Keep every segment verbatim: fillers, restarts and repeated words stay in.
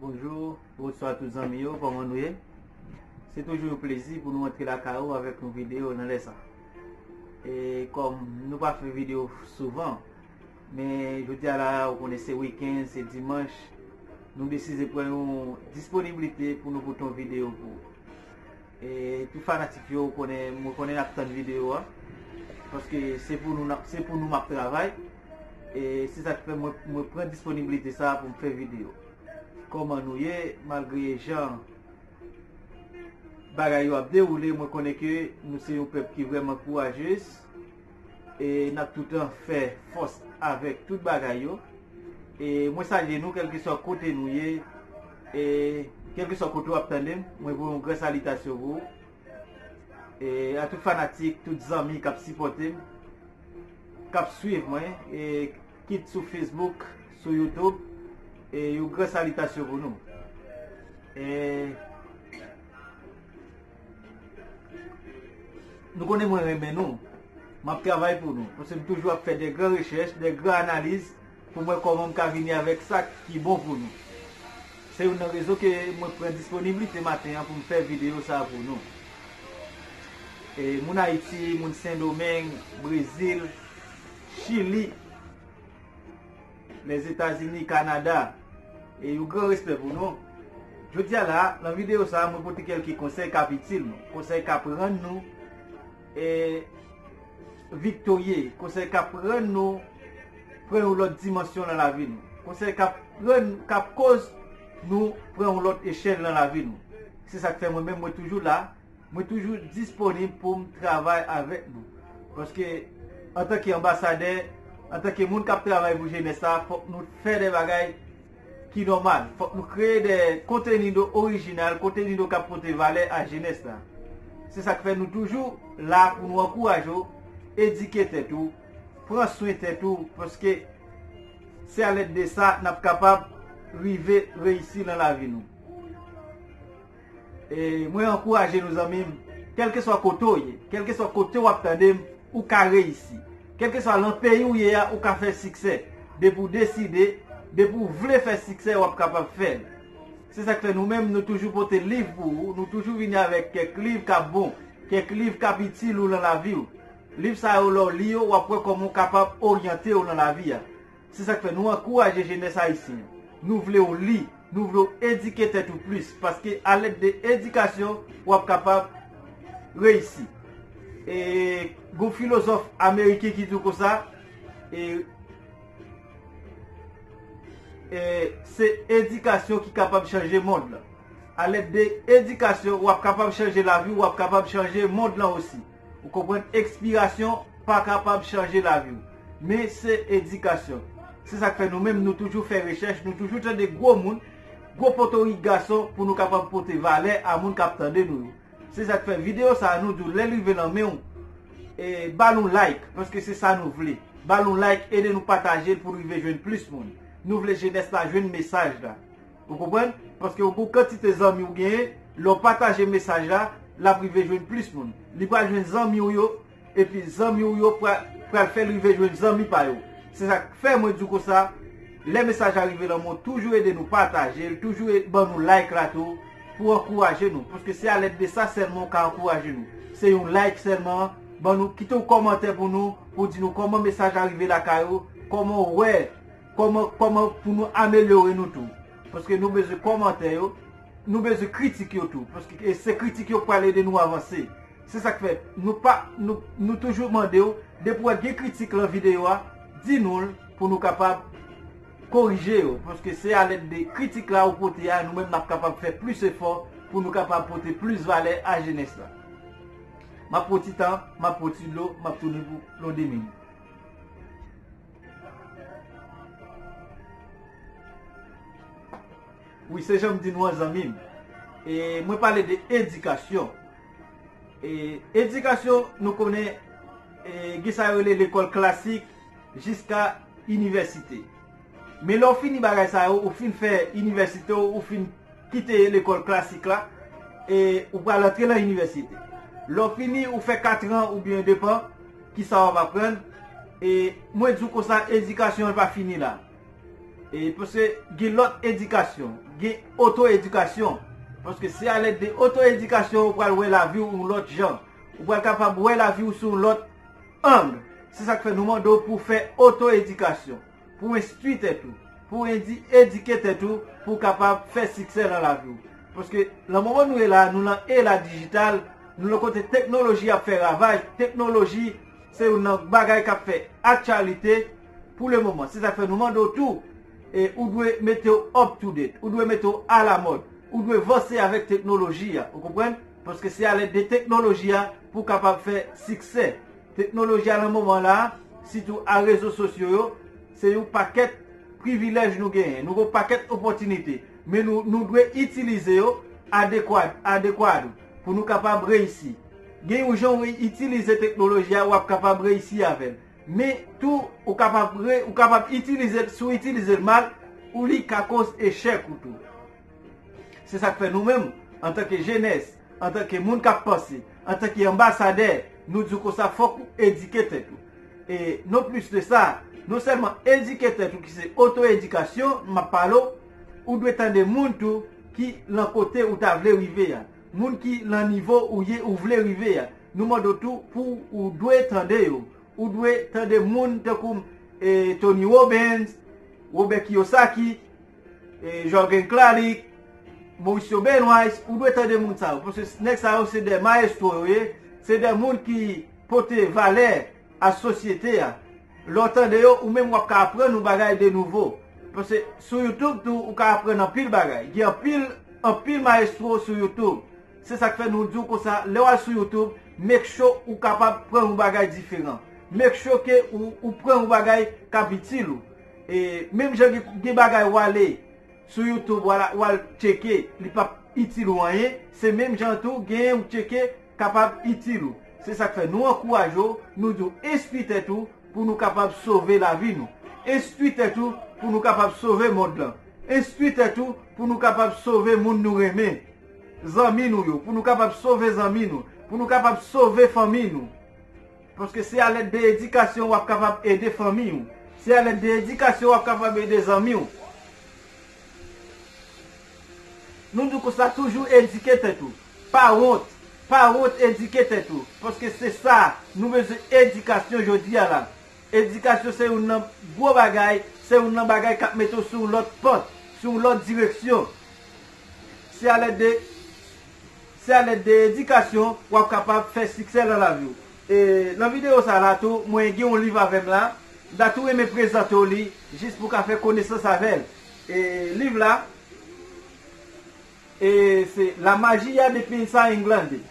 Bonjou, bonswa tout zanmi yo, kòman nou ye? Se toujou yon plezi pou nou antre lakay ou avèk yon videyo nan lè sa. E kòm nou pa fè videyo souvan, men jodi a la, ou konnen se wikenn, se dimanch, nou deside pran yon disponiblite pou nou pote yon videyo pou ou. E tout fanatik yo, ou konnen, mwen konnen n ap tann videyo a. Paske se pou nou, n ap- se pou nou m ap travay. E se sa k fè mwen, mwen pran disponiblite sa a pou m fè videyo. Kòman nou ye, malgre jan bagay yo ap dewoule, mwen konnen ke nou se yon pèp ki vrèman kouraje. E n ap toutan fè fòs avèk tout bagay yo. E mwen salye nou, kèlkeswa kote nou ye. E kèlkeswa kote w ap tande m, mwen voye yon gran salitasyon pou ou. E a tout fanatik, tout zanmi k ap sipòte m, k ap swiv mwen, e kit sou Facebook, sou YouTube, e yon gran salitasyon pou nou. E nou konnen mwen renmen nou. M ap travay pou nou. Paske m toujou ap fè de gran rechèch, de gran analiz pou m wè kòman m ka vini avèk sa ki bon pou nou. Se youn nan rezon ke mwen pran disponiblite maten an pou m fè videyo sa a pou nou. E moun Ayiti, moun Sendomeng, Brezil, Chili, Lèzetazini, Kanada, e yon gran respè pou nou. Jodi a la, nan videyo sa a, mwen pote kèlke konsèy k ap itil nou, konsèy k ap rann nou e, viktorye, konsèy k ap rann nou pran yon lòt dimansyon nan lavi nou, konsèy k ap rann, k ap koz nou pran yon lòt echèl nan lavi nou. Se sa k fè mwen menm, mwen toujou la, mwen toujou disponib pou m travay avèk nou. Paske, antanke anbasadè, antanke moun k ap travay pou jenès la, fòk nou fè de bagay ki nòmal. Fòk nou kreye de kontenido orijinal, kontenido k ap pote valè a jenès la. Se sa k fè nou toujou la pou nou ankouraje w, edike tèt ou, pran swen tèt ou, paske se alèd de sa n ap kapab rive reyisi nan lavi nou. E mwen ankouraje nou, zanmi m, kèlkeswa kote w ye, kèlkeswa kote w ap tande m, ou ka reyisi. Kèlkeswa lan peyi w ye a, ou ka fè siksè. Depi w deside, depi w vle fè siksè, w ap kapab fè l. Se sa k fè nou menm, nou toujou pote liv pou ou, nou toujou vini avèk kèk liv k ap bon, kèk liv k ap itil ou lan lavi w. Liv sa yo, lè w li yo, w ap wè kòman w kapab oryante w lan lavi a. Se sa k fè nou ankouraje jenès ayisyen an. Nou vle w li, nou vle w edike tèt ou plis, paske alèd de edikasyon, w ap kapab reyisi. E gon filozòf ameriken ki di w konsa, e, e se edikasyon ki kapab chanje mond lan. Alèd de edikasyon, w ap kapab chanje lavi w, w ap kapab chanje mond lan osi. Ou konprann? Ekspirasyon pa kapab chanje lavi w. Men se edikasyon. Se sa k fè nou menm, nou toujou fè rechèch, nou toujou tande gwo moun, gwo potorik gason pou nou kapab pote valè a moun k ap tande nou yo. Se sa k fè videyo sa a, nou di w, lè l rive nan men w, e, ba l yon like, paske se sa nou vle. Ba l yon like, ede nou pataje l pou l rive jwenn plis moun. Nou vle jenès la jwenn mesaj la. Ou konprann? Paske yon bon kantite zanmi w genyen, lè w pataje mesaj la, l ap rive jwenn plis moun. Li pral jwenn zanmi w yo, epi zanmi w yo pral, pral fè l rive jwenn zanmi pa yo. Se sa k fè mwen di w konsa, lè mesaj la rive nan men w, toujou ede nou pataje l, toujou e- ban nou like la tou, pou ankouraje nou. Paske se alèd de sa sèlman w ka ankouraje nou. Se yon like sèlman, ban nou, kite yon kòmantè pou nou, pou di nou kòman mesaj la rive lakay ou, kòman w wè, kòman, kòman pou nou amelyore nou tou. Paske nou bezwen kòmantè yo, nou bezwen kritik yo tou. Paske e se kritik yo k pral ede nou avanse. Se sa k fè, nou pa, nou, nou toujou mande w, depi w wè gen kritik lan videyo a, di nou l pou nou kapab korije yo. Paske se alèd de kritik la ou pote a, nou menm n ap kapab fè plis efò pou nou kapab pote plis valè a jenès la. M ap pran ti tan, m ap pran ti dlo, m ap tounen pou yon de minit. Wi, se jan m di nou an, zanmi m. E mwen pale de edikasyon. E edikasyon, nou konnen, e gen sa yo rele lekòl klasik jiska inivèsite. Men lè w fini bagay sa yo, ou fin fè inivèsite w, ou fin kite lekòl klasik la, e ou pral antre lan inivèsite. Lè w fini, ou fè katran oubyen depan kisa w ap aprann. E mwen di w konsa, edikasyon an pa fini la. E paske gen lòt edikasyon, gen oto-edikasyon. Paske se alèd de oto-edikasyon ou pral wè lavi w yon lòt jan. Ou pral kapab wè lavi w sou yon lòt ang. Se sa k fè nou mande w pou w fè oto-edikasyon, pou w enstwi tèt ou, pou w edi- edike tèt ou, pou w kapab fè siksè nan lavi w. Paske nan moman nou ye la, nou nan era dijital, nou nan kote teknoloji ap fè ravaj. Teknoloji se youn nan bagay k ap fè aktyalite pou le moman. Se sa k fè nou mande w tou, e ou dwe mete w up to date, ou dwe mete w alamòd, ou dwe vanse avèk teknoloji a, ou konprann? Paske se alèd de teknoloji a pou w kapab fè siksè. Teknoloji a nan moman la, sitou a rezo sosyo yo, se yon pakèt privilèj nou genyen. Nou gen yon pakèt opòtinite, men nou, nou dwe itilize yo adekwa, adekwa pou nou kapab reyisi. Gen yon jan w itilize teknoloji a, w ap kapab reyisi avè l. Men tou, ou kapab, re, ou kapab itilize l, si w itilize l mal, ou li ka koz echèk ou tou. Se sa k fè nou menm, antanke jenès, antanke moun k ap panse, antanke anbasadè, nou di w konsa fòk ou edike tèt ou. E non plis de sa, non sèlman edike tèt ou ki se oto-edikasyon, m ap pale w, ou dwe tande moun tou ki lan kote ou ta vle rive a. Moun ki lan nivo ou ye, ou vle rive a. Nou mande w tou pou ou dwe tande yo. Ou dwe tande moun tankou e, Tony Robbins, Robert Kiyosaki, e, Jürgen Klarik, Mauricio Benoist, ou dwe tande moun sa yo. Paske nèg sa yo se de mayestwo yo ye, se de moun ki pote valè a sosyete a. Lè w tande yo, ou menm w ap ka aprann yon bagay de nouvo. Paske sou YouTube tou, ou ka aprann anpil bagay. Gen anpil, anpil mayestwo sou YouTube. Se sa k fè nou di w konsa, lè w al sou YouTube, make sure ou kapab pran yon bagay diferan. Make sure ke ou, ou pran yon bagay k ap itil ou. E menm jan gen, gen bagay w ale sou YouTube, w al, w al tcheke, li p ap itil ou anyen, se menm jan tou, genyen ou tcheke, kapab itil ou. Se sa k fè nou ankouraje w, nou di w enstwi tèt ou pou nou kapab sove lavi nou. Enstwi tèt ou pou nou kapab sove mond lan. Enstwi tèt ou pou nou kapab sove moun nou renmen, zanmi nou yo, pou nou kapab sove zanmi nou, pou nou kapab sove fanmi nou. Paske se alèd de edikasyon w ap kapab ede fanmi w. Se alèd de edikasyon w ap kapab ede zanmi w. Nou di w konsa, toujou edike tèt ou. Pa wont. Pa wont edike tèt ou. Paske se sa, nou bezwen edikasyon jodi a la. Edikasyon se youn nan gwo bagay, se youn nan bagay k ap mete w sou yon lòt pant, sou yon lòt direksyon. Se alèd de, se alèd de edikasyon w ap kapab fè siksè nan lavi w. E nan videyo sa la tou, mwen gen yon liv avè m la. M ta tou renmen prezante w li, jis pou w ka fè konesans avè l. E liv la, e se La Magia de Pensar em Grande.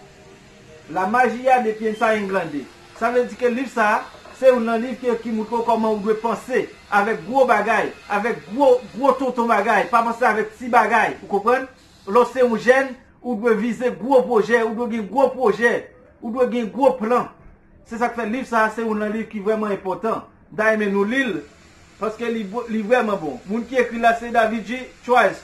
La Magia de Pensar em Grande. Sa vle di ke liv sa a, se youn nan liv ke, ki montre w kòman ou dwe panse avèk gwo bagay, avèk gwo, gwo tonton bagay. Pa panse avèk ti bagay, ou konprann? Lè w se yon jèn, ou dwe vize gwo pwojè, ou dwe gen gwo pwojè, ou dwe gen gwo plan. Se sa k fè liv sa a se youn nan liv ki vrèman enpòtan. M ta renmen nou li l, paske li, li vrèman bon. Moun ki ekri l la se David G. Schwartz.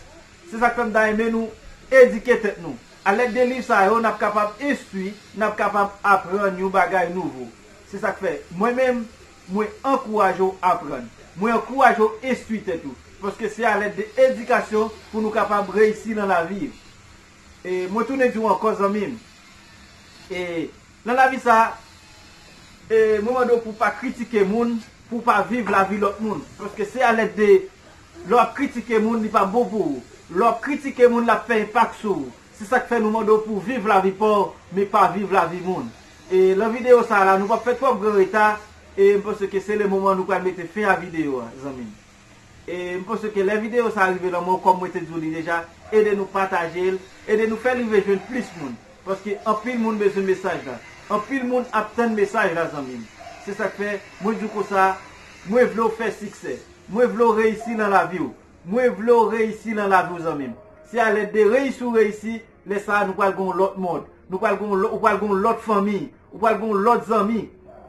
Se sa k fè m ta renmen nou edike tèt nou. Alèd de liv sa yo, n ap kapab enstwi, n ap kapab aprann yon bagay nouvo. Se sa k fè, mwen menm, mwen ankouraje w aprann. Mwen ankouraje w enstwi tèt ou. Paske se alèd de edikasyon pou nou kapab reyisi nan lavi. E mwen tounen di w ankò, zanmi m. E nan lavi sa, e mwen mande w pou w pa kritike moun, pou w pa viv lavi lòt moun. Paske se alèd de, lè w ap kritike moun, li pa bon pou ou. Lè w ap kritike moun, l ap fè enpak sou ou. Se sa k fè nou mande w pou w viv lavi pa w, men pa viv lavi moun. E nan videyo sa a la, nou p ap fè twòp gran reta, e m panse ke se le moman nou pral mete fen a videyo a, zanmi m. E m panse ke lè videyo sa a rive nan men w, kòm mwen te di w li deja, ede nou pataje l, ede nou fè l rive jwenn plis moun. Paske anpil moun bezwen mesaj la. Anpil moun ap tann mesaj la, zanmi m. Se sa k fè, mwen di w konsa, mwen vle w fè siksè. Mwen vle w reyisi nan lavi w. Mwen vle w reyisi nan lavi w, zanmi m. Se alèd de reyisi w reyisi, lè sa a nou pral gen yon lòt mond. Nou pral gen yon lò-, ou pral gen yon lòt fanmi. Ou pral gen yon lòt zanmi.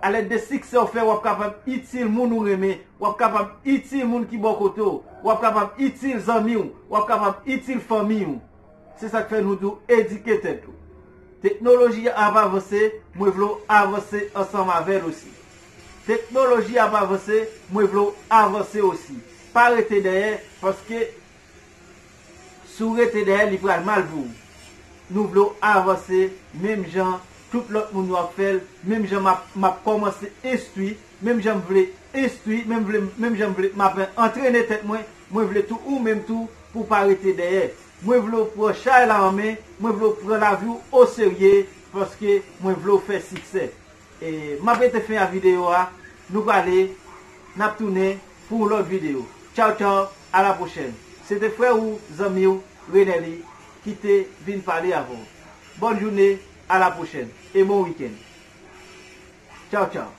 Alèd de siksè w fè, w ap kapab itil moun ou renmen. W ap kapab itil moun ki bò kote w. W ap kapab itil zanmi w. W ap kapab itil fanmi w. Se sa k fè nou di w edike tèt ou. Teknoloji a ap avanse, mwen vle w avanse ansanm avè l osi. Teknoloji a ap avanse, mwen vle w avanse osi. Pa rete dèyè, paske si w rete dèyè, li pral mal pou ou. Nou vle w avanse menm jan tout lòt moun yo ap fè l, menm jan m ap, m ap kòmanse enstwi, menm jan m vle enstwi, menm vle, menm jan m vle m ap antrene tèt mwen, mwen vle tou ou menm tou pou w pa rete dèyè. Mwen vle w pran chay la an men, mwen vle w pran lavi w oserye, paske mwen vle w fè siksè. E m ap mete fen a videyo a, nou prale, n ap tounen pou yon lòt videyo. Tchaw tchaw, a la pwochèn. Se te frè ou, zanmi w, Renelly, ki te vin pale avè w. Bòn jounen, a la pwochèn, e bon wikenn. Tchaw tchaw.